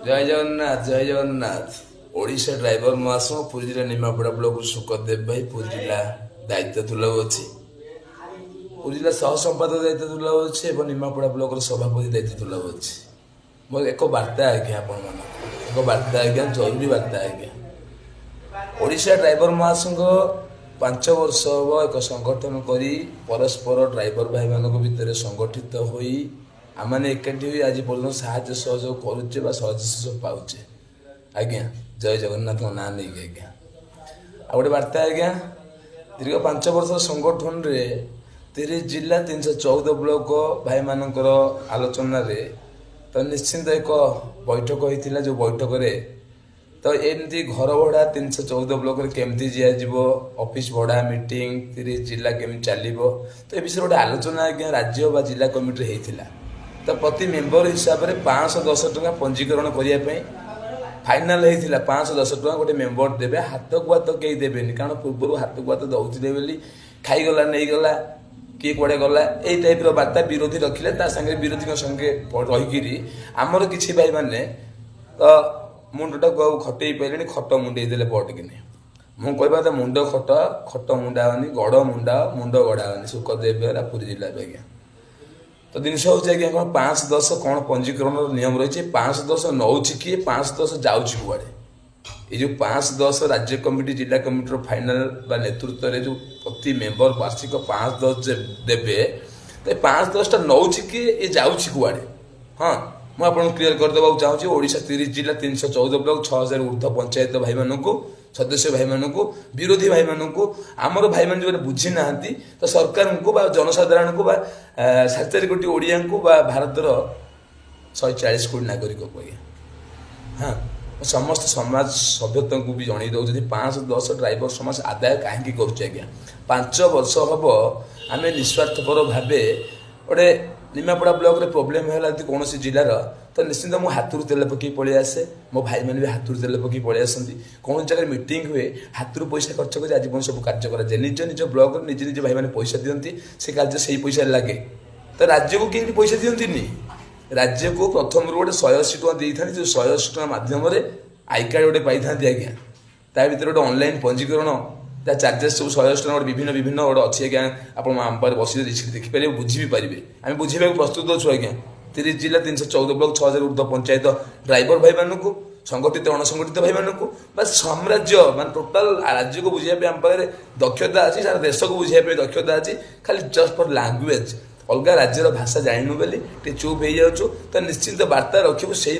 ଜୟ ଜଗନ୍ନାଥ, ଜୟ Jagannath. Odisha driver ମହାସଂଘ ପୁରୀ ଜିଲ୍ଲା ନିମାପଡ଼ା ବ୍ଲକରୁ ଶୁକଦେବ ଭାଇ ପୁରୀ ଜିଲ୍ଲା ଦାୟିତ୍ୱ ତୁଲାଉଅଛି। ପୁରୀ ଜିଲ୍ଲା ସହ ସମ୍ପାଦକ ଦାୟିତ୍ୱ ତୁଲାଉଅଛି ଏବଂ ନିମାପଡ଼ା ବ୍ଲକର ସଭାପତି ଦାୟିତ୍ୱ ତୁଲାଉଅଛି। ମୋର ଏକ ବାର୍ତ୍ତା ଆଜ୍ଞା, ଆପଣମାନଙ୍କୁ ଏକ ବାର୍ତ୍ତା ଆଜ୍ଞା, ଜରୁରୀ ବାର୍ତ୍ତା ଆଜ୍ଞା। ଓଡ଼ିଶା ଡ୍ରାଇଭର ମହାସଂଘ 5 ବର୍ଷ ହେବ ଏକ ସଂଗଠନ କରି ପରସ୍ପର ଡ୍ରାଇଭର ଭାଇମାନଙ୍କ ଭିତରେ ସଂଗଠିତ ହୋଇ ଆମମାନେ ଏକାଠି ହୋଇ ଆଜି ପର୍ଯ୍ୟନ୍ତ ସାହାଯ୍ୟ ସହଯୋଗ କରୁଛେ ବା ସାହାଯ୍ୟ ସହଯୋଗ ପାଉଛେ ଆଜ୍ଞା, ଜୟ ଜଗନ୍ନାଥଙ୍କ ନାଁ ନେଇକି ଆଜ୍ଞା। ଆଉ ଗୋଟେ ବାର୍ତ୍ତା ଆଜ୍ଞା, ଦୀର୍ଘ 5 ବର୍ଷ ସଂଗଠନରେ 30 ଜିଲ୍ଲା 314 ବ୍ଲକ ଭାଇମାନଙ୍କର ଆଲୋଚନାରେ ତ ନିଶ୍ଚିନ୍ତ ଏକ ବୈଠକ ହୋଇଥିଲା, ଯେଉଁ ବୈଠକରେ ତ ଏମିତି ଘର ଭଡ଼ା 314 ବ୍ଲକରେ କେମିତି ଦିଆଯିବ, ଅଫିସ ଭଡ଼ା, ମିଟିଂ, 30 ଜିଲ୍ଲା କେମିତି ଚାଲିବ, ତ ଏ ବିଷୟରେ ଗୋଟେ ଆଲୋଚନା ଆଜ୍ଞା ରାଜ୍ୟ ବା ଜିଲ୍ଲା କମିଟିରେ ହେଇଥିଲା। ତ ପ୍ରତି ମେମ୍ବର ହିସାବରେ 510 ଟଙ୍କା ପଞ୍ଜୀକରଣ କରିବା ପାଇଁ ଫାଇନାଲ ହେଇଥିଲା। 510 ଟଙ୍କା ଗୋଟେ ମେମ୍ବର ଦେବେ, ହାତକୁ ହାତ କେହି ଦେବେନି। କାରଣ ପୂର୍ବରୁ ହାତକୁ ହାତ ଦେଉଥିଲେ ବୋଲି ଖାଇଗଲା, ନେଇଗଲା, କିଏ କୁଆଡ଼େ ଗଲା, ଏଇ ଟାଇପ୍ର ବାର୍ତ୍ତା ବିରୋଧୀ ରଖିଲେ। ତା ସାଙ୍ଗରେ ବିରୋଧୀଙ୍କ ସଙ୍ଗେ ରହିକିରି ଆମର କିଛି ଭାଇମାନେ ତ ମୁଣ୍ଡଟାକୁ ଆଉ ଖଟେଇ ପାରିଲେନି, ଖଟ ମୁଣ୍ଡେଇ ଦେଲେ ପଟକିନି। ମୁଁ କହିବା କଥା, ମୁଣ୍ଡ ଖଟ, ଖଟ ମୁଣ୍ଡା ହବନି, ଗଡ଼ ମୁଣ୍ଡା, ମୁଣ୍ଡ ଗଡ଼ା ହବନି। ସୁଖଦେବ ବେହେରା, ପୁରୀ ଜିଲ୍ଲାରୁ ଆଜ୍ଞା। ତ ଜିନିଷ ହେଉଛି ଆଜ୍ଞା କ'ଣ 510 କ'ଣ ପଞ୍ଜୀକରଣର ନିୟମ ରହିଛି, 510 ନେଉଛି କିଏ, 510 ଯାଉଛି କୁଆଡ଼େ? ଏଇ ଯେଉଁ 510 ରାଜ୍ୟ କମିଟି, ଜିଲ୍ଲା କମିଟିର ଫାଇନାଲ ବା ନେତୃତ୍ୱରେ ଯେଉଁ ପ୍ରତି ମେମ୍ବର ବାର୍ଷିକ 510 ଦେବେ, ତ ଏ 510ଟା ନେଉଛି କିଏ, ଏ ଯାଉଛି କୁଆଡ଼େ? ହଁ, ମୁଁ ଆପଣଙ୍କୁ କ୍ଲିୟର କରିଦେବାକୁ ଚାହୁଁଛି। ଓଡ଼ିଶା 30 ଜିଲ୍ଲା 314 ବ୍ଲକ 6000 ଉର୍ଦ୍ଧ୍ୱ ପଞ୍ଚାୟତ ଭାଇମାନଙ୍କୁ, ସଦସ୍ୟ ଭାଇମାନଙ୍କୁ, ବିରୋଧୀ ଭାଇମାନଙ୍କୁ, ଆମର ଭାଇମାନେ ଯେଉଁମାନେ ବୁଝି ନାହାନ୍ତି, ତ ସରକାରଙ୍କୁ ବା ଜନସାଧାରଣଙ୍କୁ ବା 4.5 କୋଟି ଓଡ଼ିଆଙ୍କୁ ବା ଭାରତର 140 କୋଟି ନାଗରିକକୁ ଆଜ୍ଞା, ହଁ, ସମସ୍ତ ସମାଜ ସଭ୍ୟତାଙ୍କୁ ବି ଜଣେଇ ଦେଉଛନ୍ତି, 510 ଡ୍ରାଇଭର ସମାଜ ଆଦାୟ କାହିଁକି କରୁଛି ଆଜ୍ଞା। 5 ବର୍ଷ ହେବ ଆମେ ନିସ୍ୱାର୍ଥପର ଭାବେ ଗୋଟେ ନିମାପଡ଼ା ବ୍ଲକରେ ପ୍ରୋବ୍ଲେମ୍ ହେଲା ଯଦି କୌଣସି ଜିଲ୍ଲାର, ତ ନିଶ୍ଚିନ୍ତ ମୁଁ ହାତରୁ ତେଲ ପକେଇ ପଳେଇ ଆସେ, ମୋ ଭାଇମାନେ ବି ହାତରୁ ତେଲ ପକେଇ ପଳେଇ ଆସନ୍ତି। କୌଣସି ଜାଗାରେ ମିଟିଂ ହୁଏ, ହାତରୁ ପଇସା ଖର୍ଚ୍ଚ କରି ଆଜି ପର୍ଯ୍ୟନ୍ତ ସବୁ କାର୍ଯ୍ୟ କରାଯାଏ। ନିଜ ନିଜ ବ୍ଲକରେ ନିଜ ନିଜ ଭାଇମାନେ ପଇସା ଦିଅନ୍ତି, ସେ କାର୍ଯ୍ୟ ସେଇ ପଇସାରେ ଲାଗେ। ତ ରାଜ୍ୟକୁ କେହି ବି ପଇସା ଦିଅନ୍ତିନି। ରାଜ୍ୟକୁ ପ୍ରଥମରୁ ଗୋଟେ 180 ଟଙ୍କା ଦେଇଥାନ୍ତି, ଯେଉଁ 180 ଟଙ୍କା ମାଧ୍ୟମରେ I card ଗୋଟେ ପାଇଥାନ୍ତି ଆଜ୍ଞା। ତା ଭିତରେ ଗୋଟେ ଅନଲାଇନ୍ ପଞ୍ଜୀକରଣ, ତା ଚାର୍ଜେସ୍ ସବୁ 180 ଟଙ୍କା ଗୋଟେ ବିଭିନ୍ନ ବିଭିନ୍ନ ଗୋଟେ ଅଛି ଆଜ୍ଞା। ଆପଣ ଆମ ପାଖରେ ବସି ରିସିପ୍ଟ ଦେଖିପାରିବେ, ବୁଝି ବି ପାରିବେ। ଆମେ ବୁଝିବାକୁ ପ୍ରସ୍ତୁତ ଅଛୁ ଆଜ୍ଞା। 30 ଜିଲ୍ଲା 314 ବ୍ଲକ 6000 ଉର୍ଦ୍ଧ୍ୱ ପଞ୍ଚାୟତ ଡ୍ରାଇଭର ଭାଇମାନଙ୍କୁ, ସଂଗଠିତ ଅଣସଂଗଠିତ ଭାଇମାନଙ୍କୁ ବା ସାମ୍ରାଜ୍ୟ ମାନେ ଟୋଟାଲ ରାଜ୍ୟକୁ ବୁଝିବା ପାଇଁ ଆମ ପାଖରେ ଦକ୍ଷତା ଅଛି, ସାରା ଦେଶକୁ ବୁଝିବା ପାଇଁ ଦକ୍ଷତା ଅଛି। ଖାଲି ଜଷ୍ଟ ଫର୍ ଲାଙ୍ଗୁଏଜ, ଅଲଗା ରାଜ୍ୟର ଭାଷା ଜାଣିନୁ ବୋଲି ଟିକେ ଚୁପ୍ ହେଇଯାଉଛୁ। ତ ନିଶ୍ଚିନ୍ତ ବାର୍ତ୍ତା ରଖିବୁ ସେଇ